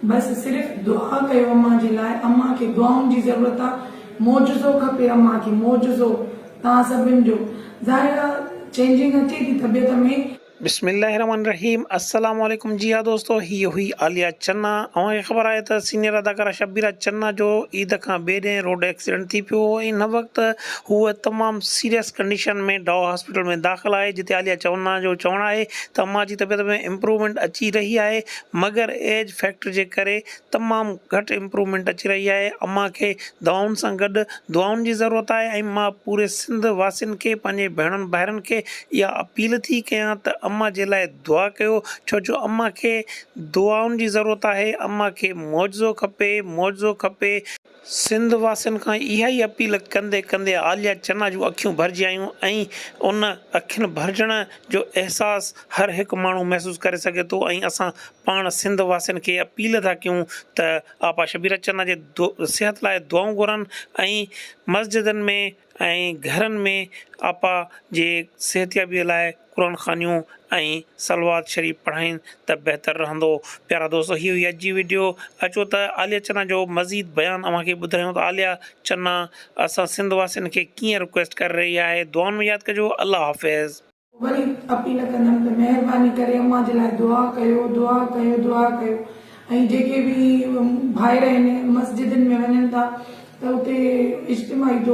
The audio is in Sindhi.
بس صرف دعا ڪيو امان جي لاء امان کي دعائن جي ضرورت آ معجزو کپي امان کي معجزو توهان سڀن جو ظاهر آ چينجنگ اچي ٿي طبيعت ۾. بسم الله الرحمن الرحيم السلام عليڪم جي ها دوستو هي هئي عاليه چنا اوهان کي خبر آهي ته سينيئر اداڪاره شبيره چنا جو عيد کان ٻئي ڏينهن روڊ ايڪسيڊنٽ ٿي پيو هو ۽ هن وقت هوء تمام سيريس ڪنڊيشن ۾ ڊاء هاسپيٽل ۾ داخل آهي جتي عاليه چنا جو چوڻ آهي ته امان جي طبيعت ۾ امپروومينٽ اچي رهي آهي مگر ايج فيڪٽر جي ڪري تمام گهٽ امپروومينٽ اچي رهي آهي امان کي دوائن سان گڏ دعائن جي ضرورت آهي ۽ مان پوري سنڌ واسين کي پنهنجي ڀيڻن ڀائرن کي اها اپيل ٿي ڪيان ته امان جي لاء دعا ڪيو ڇو جو امان کي دعائن جي ضرورت آهي امان کي معجزو کپي معجزو کپي. سنڌ واسين کان اها ئي اپيل ڪندي ڪندي عاليه چنا جون اکيون ڀرجي آيون ۽ ان اکين ڀرجڻ جو احساس هر هڪ ماڻهو محسوس ڪري سگهي ٿو ۽ اسان پاڻ سنڌ واسين کي اپيل ٿا ڪيون ته آپا شبيره چنا جي صحت لاء دعائون گهرن ۽ مسجدن ۾ ۽ گهرن ۾ آپا جي صحتيابي لاء قرآن خوانيون ۽ صلوات شريف پڙهائين ته بهتر رهندو. پيارا دوستو هي هئي اڄ جي وڊيو اچو ته عاليه چنا جو مزيد بيان اوهان کي ٻڌايون ته عاليه چنا اسان سنڌ واسين کي ڪيئن رڪويسٽ ڪري رهي آهي دعائن ۾ ياد ڪجو الله حافظ. وري اپيل ڪندم ته مهرباني ڪري امان جي لاء دعا ڪيو دعا ڪيو دعا ڪيو ۽ جيڪي به ڀائر آهن مسجدن ۾ وڃن ٿا ته اتي اجتماعي دعا.